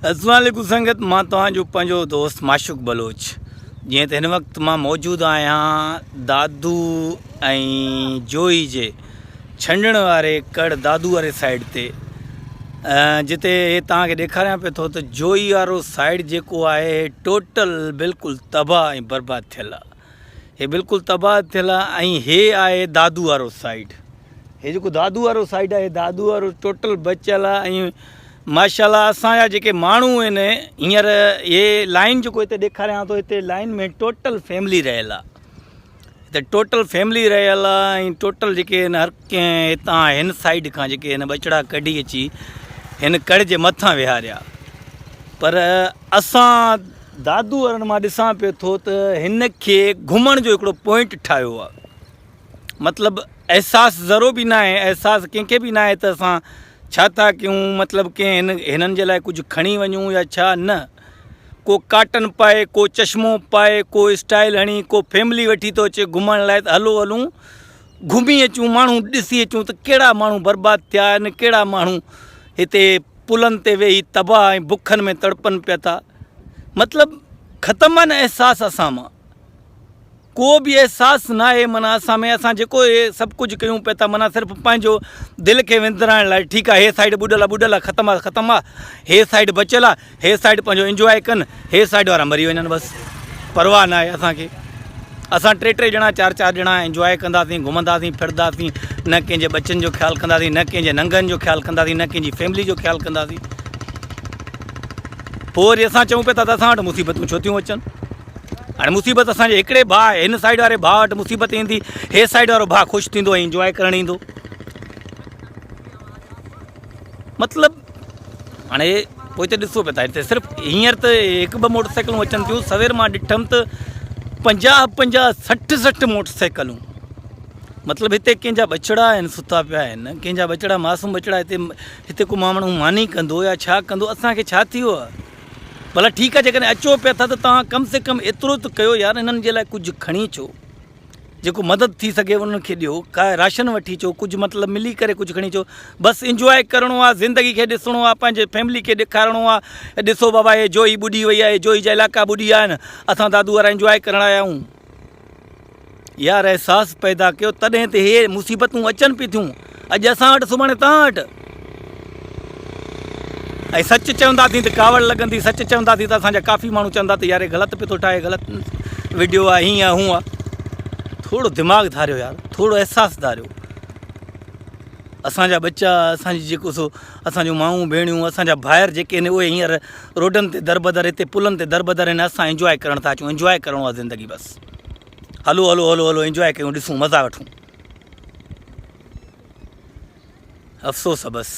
السلام عليڪم سنگت مان توهان جو پنهنجو دوست معشوق بلوچ جيئن ته هن وقت مان موجود آهيان دادو ۽ جوئي جي ڇنڊڻ واري ڪڙ دادو واري سائيڊ تي جتي هي توهان کي ڏيکاريان پيو ٿو ته جوئي وارو سائيڊ جيڪو آهي ٽوٽل بلڪل تباهه ۽ برباد ٿيل آهي هي بلڪل تباهه ٿيل آهي ۽ هي آهي دادو وارو سائيڊ هي جيڪو دادو وارو سائيڊ آهي دادو وارو ٽوٽل بچيل آهي ۽ ماشاءالله اسان جا جيڪي ماڻهو آهن هينئر هي لائن جيڪو هتي ڏيکاريان ٿو هتي لائن ۾ ٽوٽل فيملي رهيل آهي هتي ٽوٽل فيملي رهيل آهي ۽ ٽوٽل جيڪي آهن هر ڪنهن هتان هن سائيڊ کان جيڪي هن ٻچڙا ڪڍي اچي هن ڪڙ جي مٿان ويهاريا پر اسان دادو وارن مان ڏسان پيو ٿو ته هن کي گهمڻ جو هڪڙو پوائنٽ ٺاهيو آهي مطلب احساس ذرو به ناهي احساس ڪنهن کي به ناهي ته اسان ڇا ٿا ڪيون مطلب ڪنهن هن هنن جي لاء ڪجهه کڻي وڃون يا ڇا نه ڪو ڪاٽن پائي ڪو چشمو پائي ڪو اسٽائل هڻي ڪو فيملي وٺي ٿو اچي گهمڻ لاء ته هلو هلون گهمي اچون ماڻهو ڏسي اچون ته ڪهڙا ماڻهو برباد ٿيا آهن ڪهڙا ماڻهو هتي پلن تي ويهي تباهه ۽ بکن ۾ تڙپن پيا ٿا مطلب ختم آهن احساس اسان مان ڪو به احساس ناهي معنيٰ اسان ۾ اسان جيڪو هي سڀ ڪجهه ڪيون پيا ٿا معنيٰ صرف پنهنجو دل کي وندرائڻ لاء ٺيڪ آهي هي سائيڊ ٻڏل آهي ٻڏل آهي ختم آهي ختم آهي هي سائيڊ بچيل آهي هي سائيڊ پنهنجو انجواء ڪن هي سائيڊ وارا مري وڃن بس پرواهه ناهي اسانکي اسان ٽي ٽي ڄڻا چار چار ڄڻا انجواء ڪنداسين گهمنداسين ڦرنداسين نه ڪنهن جي ٻچن جو خيال ڪنداسين نه ڪنهن جي ننگن جو خيال ڪنداسين نه ڪنهن جي فيملي جو خيال ڪنداسين پوء وري اسان چئون پيا ٿا ته اسان وٽ مصيبتون ڇو ٿيون اچن هاڻي مصيبت اسان جي هڪڙي ڀاء هن سائيڊ واري ڀاء وٽ مصيبت ايندي هي سائيڊ وارو ڀاء خوش ٿيندو ۽ انجواء ڪرڻ ايندو مطلب هاڻي پوء ته ڏسو پيا ٿا هتي صرف هينئر ته هڪ ٻه موٽر سائيڪلون اچن ٿيون سوير مان ڏٺم ته پنجاهه پنجاهه سٺ سٺ موٽر سائيڪلون مطلب هتي ڪنهن جا ٻچڙا آهن ستا پيا آهن ڪنهن جا ٻچڙا معصوم ٻچڙا هتي هتي ڪو ماڻهو ماني ڪندو يا ڇا ڪندو اسانکي ڇا ٿي ويو آهي ڀلا ٺيڪ آهي جيڪڏهن اچو پيا ٿا ته توهان ڪم سي ڪم ايترو ته ڪيو يار انهن جي لاء ڪجهه کڻي اچو جيڪو مدد ٿي سگهي انهن کي ڏيو ڪا راشن وٺي اچو ڪجهه مطلب ملي ڪري ڪجهه کڻي اچو بس انجواء ڪرڻو آهي زندگي کي ڏسڻو آهي پنهنجي فيملي کي ڏيکارڻو آهي ڏسو بابا هي جوهي ٻڏي وئي آهي جوهي جا علائقا ٻڏي ويا آهن اسان دادو وارا انجواء ڪرڻ آيا آهيون يار احساس پيدا ڪيو تڏهن ته هي مصيبتون اچن پي ٿيون اڄ اسان وٽ سڀاڻي توهان وٽ ۽ سچ چونداسين ته ڪاوڙ لڳندي سچ چونداسين ته اسانجا ڪافي ماڻهو چوندا ته يار غلط پي ٿو ٺاهي غلط ويڊيو آهي هيئن آهي هونئن آهي ٿورو دماغ ڌاريو يار ٿورو احساس ڌاريو اسانجا ٻچا اسانجي جيڪو سو اسانجون مائون ڀيڻيون اسانجا ڀائر جيڪي آهن اهي هينئر روڊن تي دربدر هتي پلن تي دربدر آهن اسان انجواء ڪرڻ ٿا اچون انجواء ڪرڻو آهي زندگي بس هلو هلو هلو هلو انجواء ڪيون ڏسون مزا وٺون افسوس آ بس.